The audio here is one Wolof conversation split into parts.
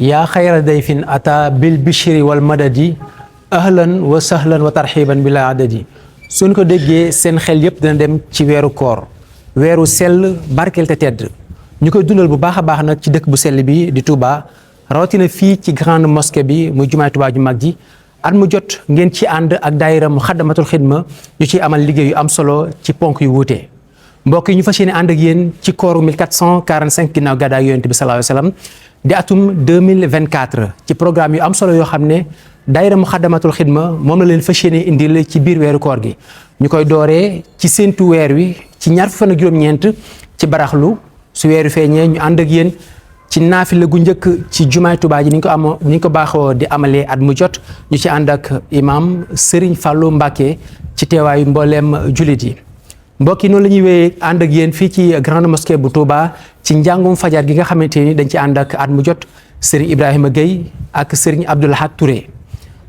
yaa xayra dayfin ata bil bishri wal madadi ahlan wa sahlan wa tarxiban bila adadi suñ ko déggee seen xel yëpp dina dem ci weeru koor weeru sell barkeel te tedd ñu koy dundal bu baax a baax nag ci dëkk bu sell bi di Touba rawatina fii ci grande mosquée bi muy jumaay Touba ju mag ji at mu jot ngeen ci ànd ak daayira Muxaddamatul Xidma ñu ciy amal liggéey yu am solo ci ponk yu wuute mbokk yi ñu fas yéene ànd ak yéen ci kooru 1445 ginnaaw gàddaay yonent bi sallallahu alayhi wa sallam di atum 2024 ci programme yu am solo yoo xam ne daayira Muxaddamatul Xidma moom la leen fas yéene indil ci biir weeru koor gi ñu koy dooree ci séentu weer wi ci ñaar fukki fan ak juróom-ñeent ci baraxlu su weeru feeñee ñu ànd ak yéen ci naafila gu njëkk ci jumaay Tuubaa ji ni ñu ko baaxoo di amalee at mu jot ñu ci ànd ak imam Serigne Fallou Mbacké ci teewaayu mbooleem jullit yi mbokk yi noonu la ñuy wéyee ànd ak yéen fii ci grande mosquée bu Touba ci njàngum fajar gi nga xamante ni dañ ci ànd ak at mu jot Serigne Ibrahima Gueye ak Serigne Abdou Lahad Touré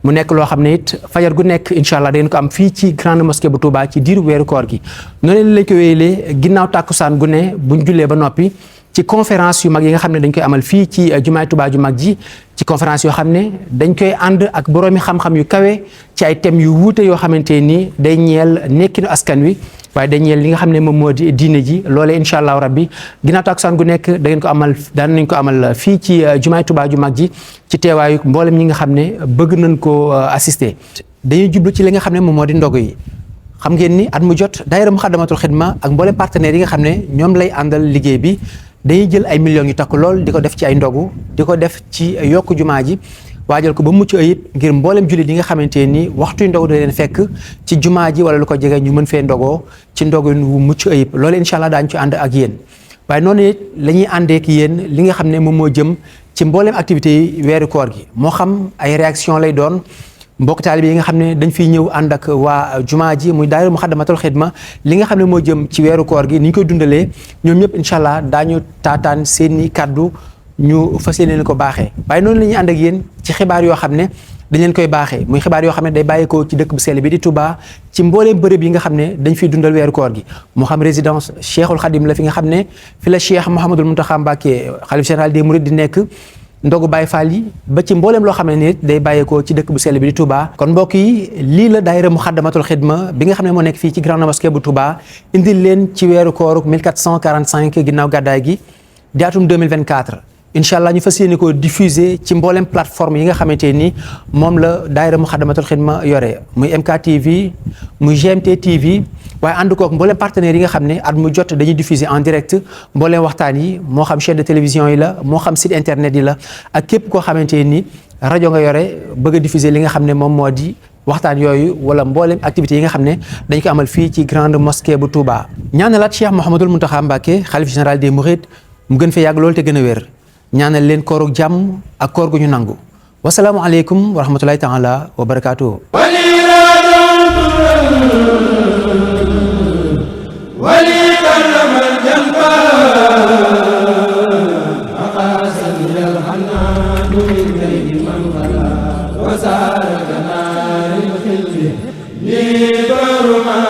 mu nekk loo xam ne it fajar gu nekk incha allah dañu ko am fii ci grande mosquée bu Touba ci diiru weeru koor gi noonu lañ ko wéyalee ginnaaw tàkkusaan gu ne buñ jullee ba noppi ci conférence yu mag yi nga xam ne dañ koy amal fii ci jumaay Touba ju mag ji ci conférence yoo xam ne dañ koy ànd ak boroomi xam-xam yu kawe ci ay thèmes yu wuute yoo xamante ni day ñeel nekkinu askan wi waaye day ñeel li nga xam ne moom moo di diine ji loolee incha allahu rabbi ginnaaw tàkkusaan gu nekk daan nañ ko amal fii ci jumaay Touba ju mag ji ci teewaayu mboolem ñi nga xam ne bëgg nañ ko assister. dañuy jublu ci li nga xam ne moom moo di ndogu yi xam ngeen ni at mu jot daayira Muxaddamatul Xidma ak mboolem partenaires yi nga xam ne ñoom lay àndal liggéey bi dañuy jël ay millions yu takk lool di ko def ci ay ndogu di ko def ci yokku jumaa ji waajal ko ba mucc ayib ngir mboolem jullit yi nga xamante ni waxtuy ndogu da leen fekk ci jumaa ji wala lu ko jege ñu mën fee ndogoo ci ndogu wu mucc ayib loolu incha allah daañu ci ànd ak yéen waaye noonu it la ñuy àndee ak yéen li nga xam ne moom moo jëm ci mboolem activités yi weeru koor gi moo xam ay réaction lay doon mbokk taalibe yi nga xam ne dañ fiy ñëw ànd ak waa jumaa ji muy daayira Muxaddamatul Xidma li nga xam ne moo jëm ci weeru koor gi ni ñu koy dundalee ñoom ñëpp incha allah daañu taataan seeni kàddu ñu fas yéene ko baaxee waaye noonu la ñuy ànd ak yéen ci xibaar yoo xam ne dañ leen koy baaxee muy xibaar yoo xam ne day bàyyeekoo ci dëkk bu sell bi di Touba ci mbooleem bërëb yi nga xam ne dañ fiy dundal weeru koor gi moo xam résidence Cheikhul Khadim la fi nga xam ne fi la Cheikh Mouhamadul Mountakha Mbacké xalif général des Mourides di nekk ndogu Baye Fall yi ba ci mbooleem loo xam ne nit day bàyyeekoo ci dëkk bu sell bi di Touba kon mbokk yi lii la daayira Muxaddamatul Xidma bi nga xam ne moo nekk fii ci grande mosquée bu Touba indil leen ci weeru koor 1445 ginnaaw gàddaay gi di atum 2024 incha allah ñu fas yéene ko diffuser ci mboolem plateforme yi nga xamante ni moom la daayira Muxaddamatul Xidma yore muy MKTV muy GMT TV waaye ànd kook mboolem partenaires yi nga xam ne at mu jot dañuy diffuser en direct mboolem waxtaan yi moo xam chaîne de télévision yi la moo xam site internet yi la ak képp koo xamante ni rajo nga yore bëgg a diffuser li nga xam ne moom moo di waxtaan yooyu wala mboolem activités yi nga xam ne dañ ko amal fii ci grande mosquée bu Touba. ñaanalaat Cheikh Mouhamadul Mountakha Mbacké xalif général des Mourides mu gën fee yàgg loolu te gën a wér. ñaanal leen koorug jàmm ak koor gu ñu nangu wasalaamu aleykum wa rahmatullahi taala wa barakaatuhu li